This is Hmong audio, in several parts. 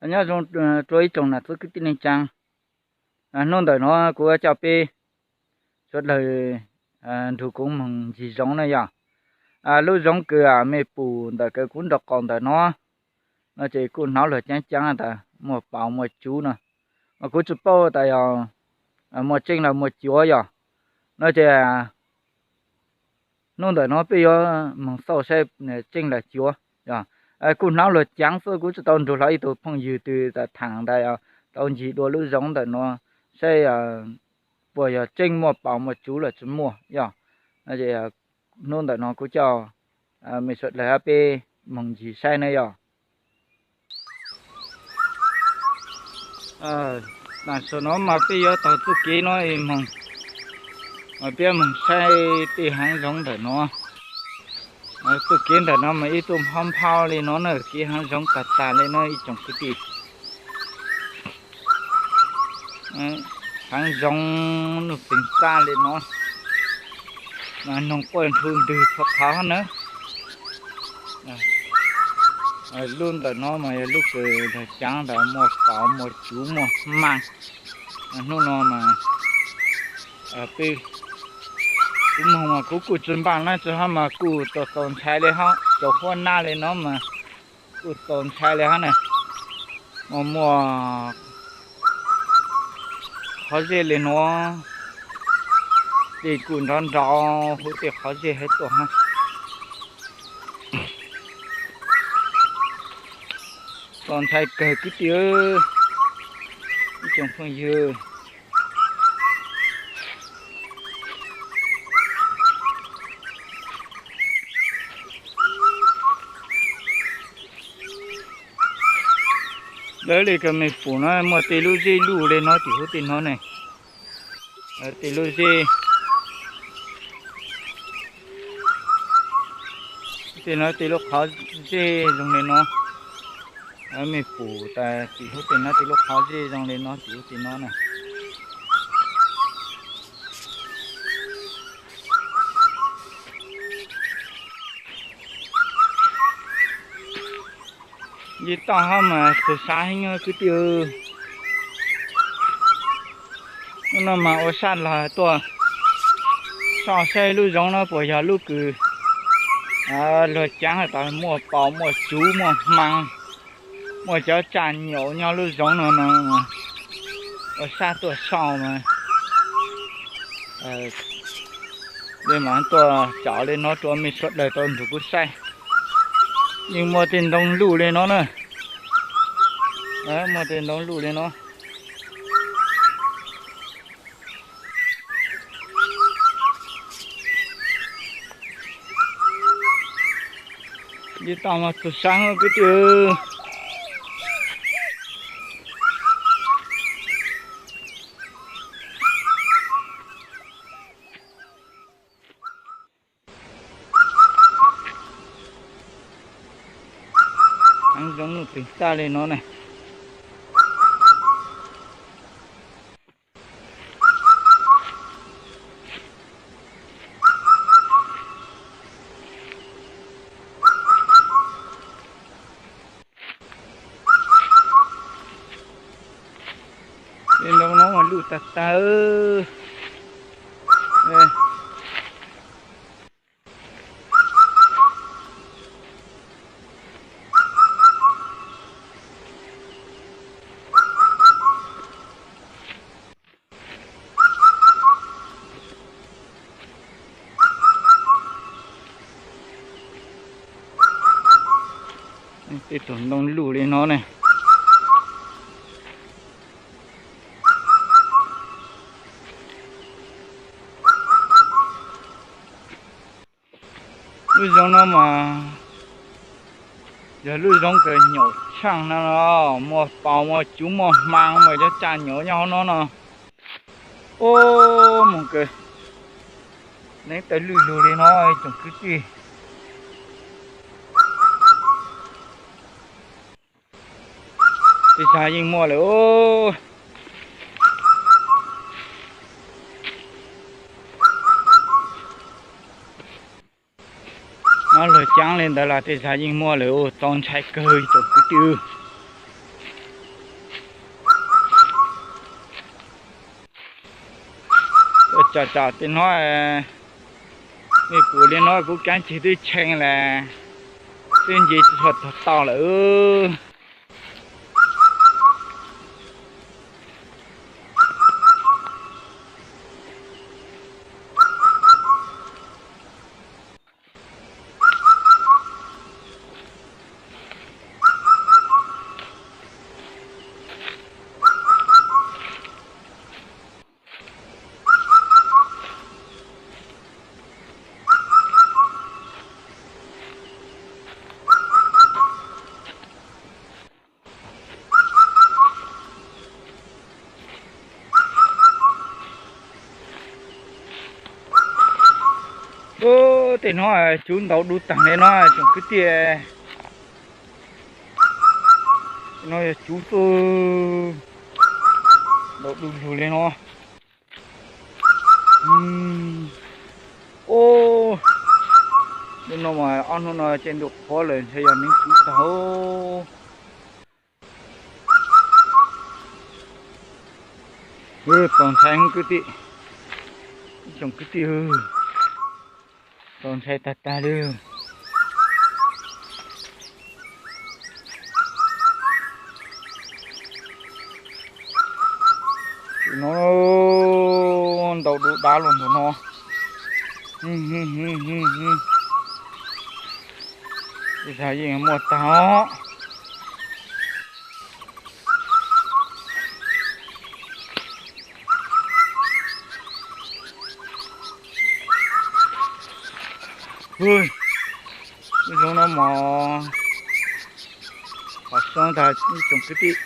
Nyob zoo rua ib tsoom nam txiv kwv tij neej tsaa. Hnub ntawm nuav kuv coj peb sawv dlawg nrug kuv moog ncig zoov na yog. Lub zoov kws mej pum ntawm kws kuv nraub qaum ntawm nuav, no ces kuj hnov luag caab caab tas muaj paus muaj cuv no, mas kuv tsi paub tas yog muaj tseeb los muaj cuav yog. No ces hnub ntawm nuav peb yuav moog xauj saib tseeb los cuav yog. Kuj hnov luag cav xwb, kuv tsi tau nrug hlo ib tug phooj ywg twg tham tas tau ncig dua lub zoov ntawm nuav saib puas yog tseeb muaj paus muaj cuv los tsi muaj yog. Hnub ntawm nuav kuv coj mej sawv dlawg hab peb moog ncig saib na yog. Tam sim nuav mas peb yuav taug txuj kev nuav moog, peb moog saib tej haav zoov ntawm nuav. Txuj kev ntawm nuav mas ib txuj nphau nphau le nuav na, kev haav zoov tag tag le nuav ib tsoom kwv tij. Haav zoov nuj txeeg txaj le nuav, noog quaj nrhu ntwg txhua qhov na. Lub ntawm nuav mas yog lub kws luag cav tas muaj paus muaj cuv muaj hmaa. Hnub nuav mas peb, kuv moog mas kuv kuj tsi npaaj na, tsi hab mas kuj txaus txaus ntshai le hab, cov huab nab le nuav mas kuj txaus ntshai le hab na. Mas muaj qhov zej le nuav, tej kuj nrov nrov huv tej qhov zej hab tuaj hab. Txaus ntshai kawg kwv tij, ib tsoom phooj ywg. Lawv le kws mej pum nuav muaj tej lub zej luj le nuav tim huv tej nuav ne. Tej lub zej, tej nuav tej lub qhov zej zoo le nuav. Mej pum tas tim huv tej nuav tej lub qhov zej zoo le nuav tim huv tej nuav na. Yij toj hab mas txhua sab heev kwv tij. Hnub no mas ua saj lug tuaj soj saib lub zoov no puas yog lub kws luag caav tas muaj paus muaj cuv muaj hmaa, muaj cov tsaj nyaum nyob lub zoov no no. Ua saj tuaj soj mas le mas tuaj tsom le no rua mej sawv daws tau nrug kuv saib. Yeej muaj tej ntoo luj le no na. Muaj tej ntoo luj le no. Yij toj mas txhua sab kwv tij. Haav zoov nuj txeeg txaj le no na. Tej ntoo no mas luj tag tag. Tej tug ntoo luj li no ne. Lub zoov no mas yog lub zoov kws nyaum tshaaj no, muaj paus muaj cuv muaj hmaa muaj cov tsaj nyaum nyob hauv no no. Ub, moog kawg, neev taw lwj lug li no tsoom kwv tij. Tej zag yeej muaj lawm. Nov luag caav li ntawd los tej zag yeej muaj lawm, txaus ntshai kawg tsoom kwv tij. Tsam tsam tej no, nej pum li no kuv kaab ceg twb tshee las, twb nce tsis tau lawm. Tej no cub ntau dub taag le no tsoom kwv tij. No yog cub tuaj ntau dub lug le no. Ub, hnub no mas ob hnub no ces ntuj qhuav lawm ntshe yog neeg cub tag. Txaus ntshai kwv tij, ib tsoom kwv tij, txaus ntshai tag tag li. Tus no ntau dub dab los ntawm no. Tej zag yeej muaj tag os. Ub, zoo no mog, qhov xoob tag ib tsoom kwv tij.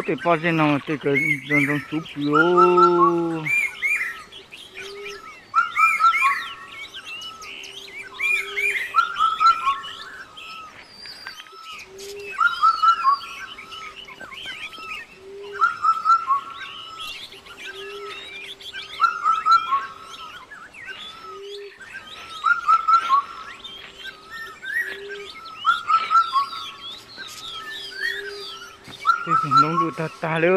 Tej pob zeb no tej kawg zoo zoo cub pw. Tej ntoo ntuj tag tag li.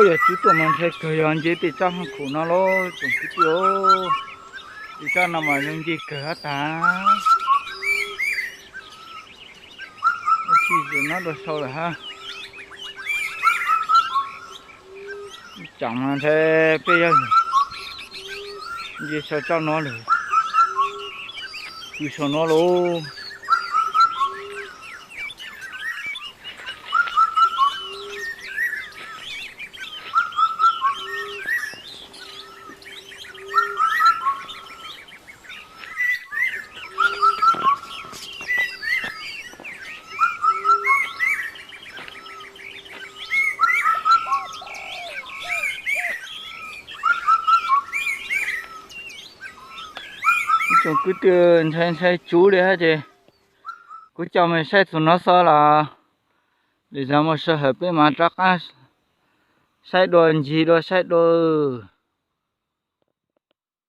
Yog cub tuaj mas ntshai kawg yog nce tej tsob hauv khum no lauj tsoom kwv tij. Tej tsob no mas zoo nce kawg hab tas. Ua tsis tau nyob dua sau lawm hab. Tseem mas ntshai peb yog nce sau tsob no lawm, pw sau no lauj. Ib tsoom kwv tij, ntshai ntshai tsuv li hab ces kuv coj mej saib txug no xwb los. Lwm zaug muaj sij hawm peb mam rov qab saib dua, ncig dua, saib dua.